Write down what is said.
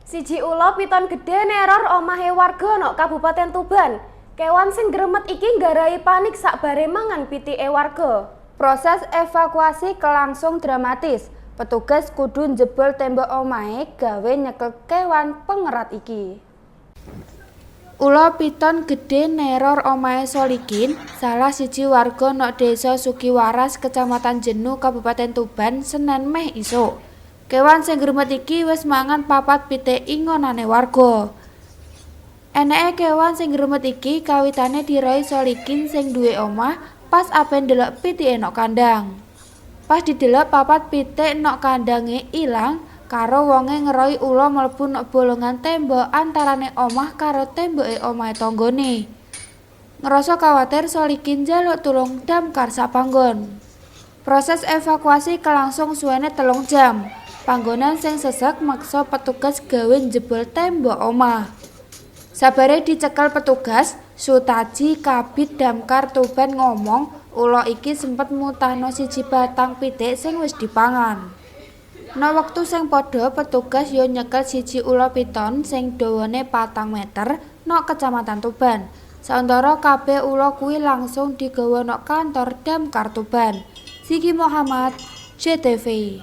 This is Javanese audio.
Siji ula piton gedhe neror omahe warga nok Kabupaten Tuban. Kewan sing gremet iki nggarai panik sakbare mangan pitike warga. Proses evakuasi kelangsung dramatis. Petugas kudu njebol tembok omahe gawe nyekel kewan pengerat iki. Ula piton gedhe neror omahe Solikin, salah siji warga nok Desa Sugiwaras, Kecamatan Jenu, Kabupaten Tuban, Senen meh isuk. Kewan sing gremet iki wis mangan papat pitik ingonane warga. Eneke kewan sing gremet iki kawitane diroi Solikin sing duwe omah pas ape ndelok pitike nok kandang. Pas didelok, papat pitik nok kandange ilang karo wonge ngeroi ula mlebu nok bolongan tembok antarane omah karo temboke omahe tanggane. Ngerasa kawatir, Solikin njaluk tulung damkar sapanggon. Proses evakuasi kelangsung suwene 3 jam. Panggonan sing sesek maksa petugas gawe njebol tembok omah. Sabare dicekel petugas, Sutaji, Kabid Damkar Tuban, ngomong ula iki sempet mutahno siji batang pitik sing wis dipangan. Nok wektu sing padha, petugas yo nyekel siji ula piton sing dawane 4 meter nok Kecamatan Tuban. Sauntara kabeh ula kuwi langsung digawa nok kantor Damkar Tuban. Ziki Muhammad, JTV.